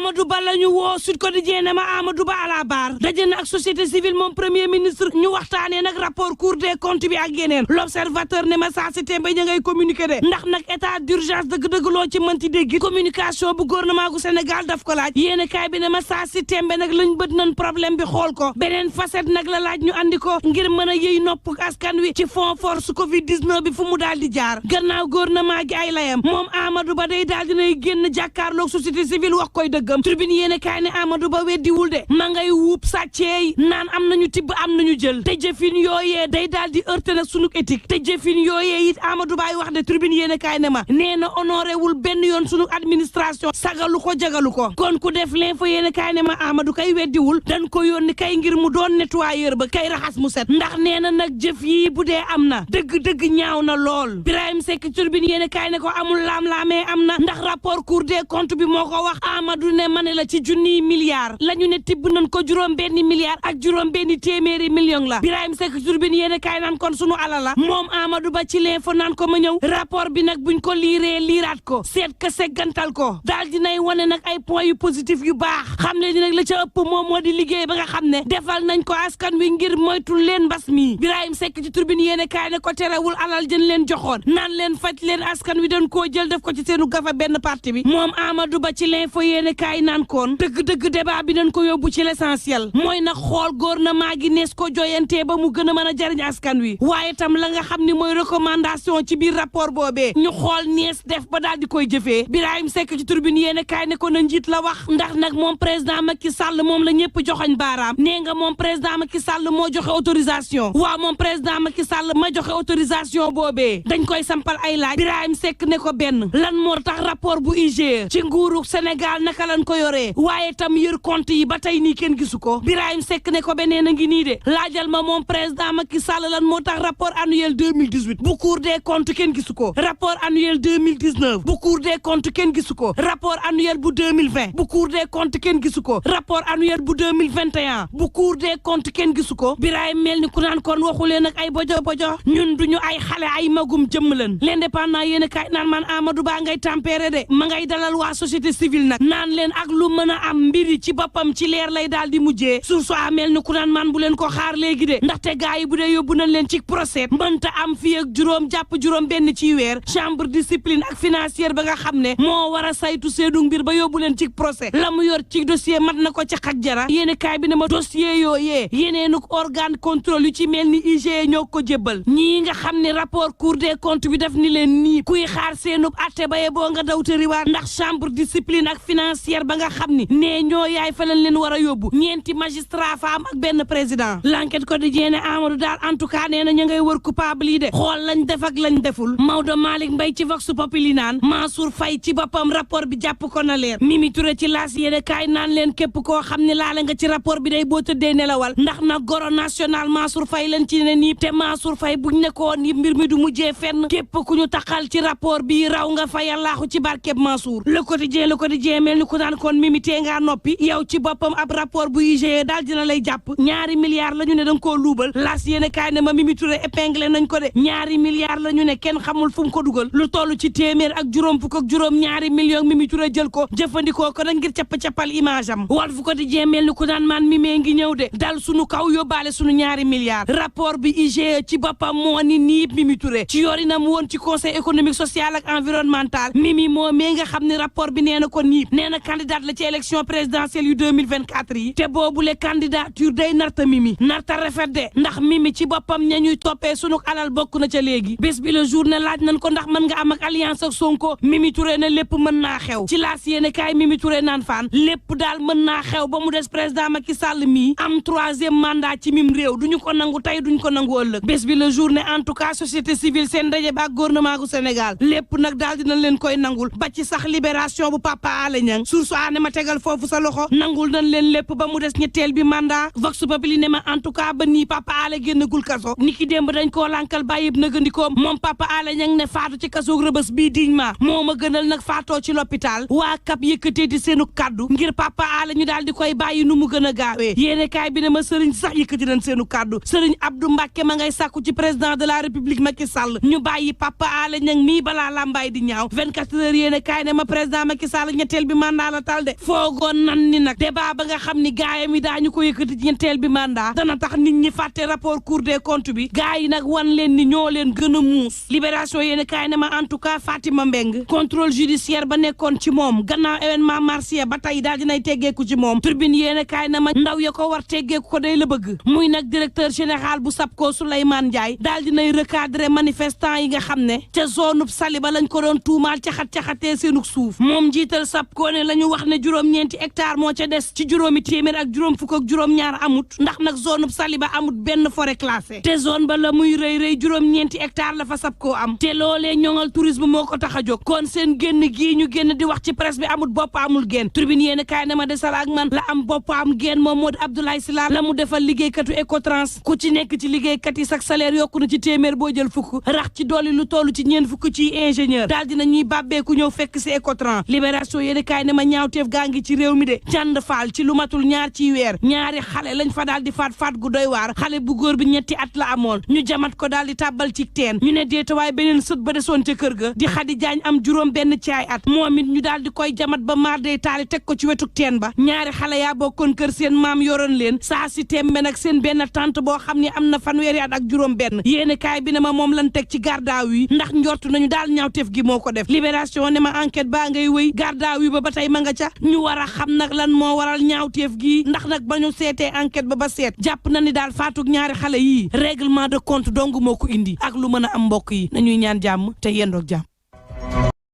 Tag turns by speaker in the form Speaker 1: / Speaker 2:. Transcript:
Speaker 1: Amadou Ba la ñu woo Sud Quotidien ne ma Amadou Ba à la barre daje na ak société civile moom premier ministre ñu waxtaanee nag rapport Cour des comptes bi ak yeneen l'observateur ne ma saa si tembe ña ngay communiqué de ndax nag état d'urgence dëgg-dëgg loo ci mënti dégg communication bu gouvernement gu Sénégal daf ko laaj yéene kaay bi ne ma saa si tembe nag lañ bët nañ problème bi xool ko beneen facette nag la laaj ñu andi ko ngir mën a yëy nopp askan wi ci fond force Covid 19 bi fu mu daal di jaar gannaaw gouvernement gi ay layam moom Amadou Ba day daal dinay génn jàkkaarloog société civile wax koy dëggam tribune yéene kaay ne Amadou Ba weddiwul de ma ngay wuub sàcceey naan am nañu tibb am nañu jël te jëfin yooyee day daal di heurté nag sunu éthique te jëfin yooyee it Amadou Ba wax de tribune yéene kaay ne ma nee na honoré wul benn yoon sunu administration sagalu ko jagalu ko kon ku def l'info yéene kaay ne ma Amadou kay weddiwul dañ ko yónni kay ngir mu doon nettoyeur ba kay raxas mu set ndax nee na nag jëf yi bu dee am na dëgg-dëgg ñaaw na lool Birahim Seck turbine yéene kaay ne ko amul laam-laamee am na ndax rapport Cour des comptes bi moo ko wax Amadou ne ma ne la ci junniy milliards la ñu ne tibb nañ ko juróom benni milliards ak juróom benni téeméeri millions la Birahim Seck turbine yéene kaay naan kon sunu ala la moom Amadou Ba ci l'info naan ko ma ñëw rapport bi nag buñ ko liiraat ko seet ka seggantal ko daal dinay wane nag ay points yu positif yu baax xam ne di nag la ca ëpp moom moo di liggéey ba nga xam ne defal nañ ko askan wi ngir moytul leen mbas mi Birahim Seck ci turbine yéene kaay ne ko terewul alal jën leen joxoon naan leen faj leen askan wi dañ koo jël def ko ci seenu gafa benn parti bi moom Amadou Ba ci l'info yéene kaay naan koon dëgg-dëgg débat bi dañ ko yóbbu ci l'essentiel mooy nag xool gouvernement gi nees ko joyantee ba mu gën a mën a jariñ askan wi waaye tam la nga xam ni mooy recommandation ci biir rapport boobee ñu xool nees def ba daal di koy jëfee Birahim Seck ci turbine yéene kaay ne ko na njiit la wax ndax nag moom président Macky Sall moom la ñëpp joxoñ baaraam nee nga moom président Macky Sall moo joxe autorisation waaw moom président Macky Sall ma joxe autorisation boobee dañ koy sampal ay laaj Birahim Seck ne ko benn lan moo tax rapport bu IGE ci nguuru Sénégal naka lañ ko yoree waaye tam yër compte yi ba tey nii kenn gisu ko Birahim Seck ne ko beneen a ngi nii de laajal ma moom président Macky Sall lan moo tax rapport annuel 2018 bu Cour des comptes kenn gisu ko rapport annuel 2019 bu Cour des comptes kenn gisu ko rapport annuel bu 2020 bu Cour des comptes kenn gisu ko rapport annuel bu 2021 bu Cour des comptes kenn gisu ko Birahim mel ni ku naan kon waxulee nag ay bojo ñun duñu ay xale ay magum jëmm leen l'indépendant yéen kaay naan man Amadou Ba ngay tempéré de ma ngay dalal waa société civile nag naan leen ak lu mën a am mbiri ci boppam ci leer lay daal di mujjee su soo mel ni ku naan man bu leen ko xaar léegi de ndaxte gars yi bu dee yóbbu nañ leen ci procès mënta am fii ak juróom jàpp juróom benn ci weer chambre discipline ak financière ba nga xam ne moo war a saytu seenu mbir ba yóbbu leen ci procès la mu yor ci dossier mat na ko ca xaj jara yéen kaay bi ne ma dossier yooyee yeneenuk organe contrôle yu ci mel ni IGE ñoo ko jébbal ñii nga xam ne rapport Cour des comptes bi def ni leen nii kuy xaar seenub atte baye boo nga daw tëriwaat ndax chambre discipline ak financière ba nga xam ni nee ñoo yaay fa lañ leen war a yóbbu ñeenti magistrat fa am ak benn président l'enquête quotidien ne Amadou daal en tout cas nee na ñu ngay wër coupable yi de xool lañ def ak lañ deful Maodo Malick Mbaye ci Vox Populi naan Mansour Faye ci boppam rapport bi jàpp ko na leer Mimi Touré ci laas yéene kaay naan leen képp koo xam ne laala nga ci rapport bi day boo tëddee nelawal ndax na goro national Mansour Faye lañ ci ne nii te Mansour Faye buñ nekkoon yi mbir mi du mujjee fenn képp ku ñu taxal ci rapport bi raw nga fa yàllaaxu ci barkeb Mansour le quotidien mel ni ku naan kon Mimi tee ngaa noppi yow ci boppam ab rapport bu IGE daal dina lay jàpp ñaari milliards la ñu ne danga koo luubal laas yéene kaay ne ma Mimi Touré épinglé nañ ko de ñaari milliards la ñu ne kenn xamul fu mu ko dugal lu toll ci téeméer ak juróom fukk ak juróom ñaari millions Mimi Touré jël ko jëfandikoo ko nag ngir capp-cappal image am Walf Quotidien mel ni ku naan man Mimi ngi ñëw de dal sunu kaw yóbbaale sunu ñaari milliards rapport bi IGE ci boppam moo ni niib Mimi Touré ci yorinam woon ci conseil économique social ak environnemental Mimi moo mee nga xam ne rapport bi nee na ko niib nee na candidat la ci élection présidentielle yu 2024 yi te boobule candidature day narta Mimi narta rafet de ndax Mimi ci boppam ña ñuy toppee sunu alal bokk na ca léegi bés bi le jour ne laaj nañ ko ndax mën nga am ak alliance ak Sonko Mimi Touré ne lépp mën naa xew ci laas yéene kaay Mimi Touré naan faan lépp daal mën naa xew ba mu des président Macky Sall mii am 3e mandat ci mim réew duñu ko nangu tey duñ ko nangu ëllëg bés bi le jour ne en tout cas société civile seen ndaje ba ak gouvernement gu Sénégal lépp nag daal dinañ leen koy nangul ba ci sax libération bu Papa Alé Niang source aane ma tegal foofu sa loxo nangul nañ leen lépp ba mu des ñetteel bi mandat Vox Populi ne ma en tout cas ba nii Papa Alé génnagul kaso niki démb dañ koo lànkal bàyyib nëgandikoom moom Papa Alé Niang ne faatu ci kasoog Rëbës bii dignement moo ma gënal nag faatoo ci l'hôpital waa kap yëkkatee di seenu kaddu ngir Papa Alé ñu daal di koy bàyyi nu mu gën a gaawee yéene kaay bi ne ma sëriñ sax yëkkati nañ seenu kaddu sëriñ Abdou Mbacké ma ngay sàkku ci président de la république Macky Sall ñu bàyyi Papa Alé Niang mii balaa lambaay di ñaaw 24 heures yéene kaay ne ma président Macky Sall ñetteel bi mandat dana tal de foogoon nan ni nag débat ba nga xam ni gaayam yi daañu ko yëkkati ci ñetteel bi mandat dana tax nit ñi fàtte rapport Cour des comptes bi gaay yi nag wan leen ni ñoo leen gën a muus libération yéen kaay ne ma en tout cas Fatima Mbeng contrôle judiciaire ba nekkoon ci moom gannaaw événement marché ba tey daal dinay teggeeku ci moom tribune yéen kaay ne ma ndaw ya ko war teggeeku ko day la bëgg muy nag directeur général bu SAPCO Souleymane Ndiaye daal dinay recadrer manifestant yi nga xam ne ca zone ub Saliba lañ ko doon tuumaal caxatee seenug suuf moom njiital SAPCO ne la ñu wax ne juróom-ñeenti hectare moo ca des ci juróomi téeméer ak juróom fukk ak juróom-ñaar amut ndax nag zone ub Saliba amut benn forêt classée te zone ba la muy rëy juróom-ñeenti hectare la fa SAPCO am te loolee ñoŋal tourisme moo ko tax a jóg kon seen génn gii ñu génn di wax ci presse bi amut bopp amul génn tribune yéen kaay na ma desal ak man la am bopp am génn moom moo di Abdoulaye Sylla la mu defal liggéeykatu Ecotrans ku ci nekk ci liggéeykat yi sax salaire yokku na ci téeméer boo jël fukk rax ci dolli lu toll ci ñeen fukk ci ingénieur daal dina ñuy bàbbeeku ñëw fekk si Ecotrans libération yéen kaay ne ma ñaawteef gaa ngi ci réew mi de cànd faal ci lu matul ñaar ci weer ñaari xale lañ fa daal di faat gu doy waar xale bu góor bi ñetti at la amoon ñu jamat ko daal di tàbbal ci teen ñu ne déetawaay beneen sët ba desoon ca kër ga di Xadi Jaañ am juróom benn ci ay at moom it ñu daal di koy jamat ba maar day taali teg ko ci wetuk teen ba ñaari xale yaa bokkoon kër seen maam yoroon leen saa si tembe nag seen benn tante boo xam ne am na fanweeri at ak juróom benn yéene kaay bi ne ma moom lan teg ci gardaaw yi ndax njortu nañu daal ñaawteef gi moo ko def libération ne ma enquête baa ngay wëy gardaaw yi ba tey ma nga ca ñu war a xam nag lan moo waral ñaawteef gi ndax nag ba ñu seetee enquête ba seet jàpp na ni daal faatug ñaari xale yii règlement de compte dong moo ko indi ak lu mën a am mbokk yi nañuy ñaan jàmm te yendoog jàmm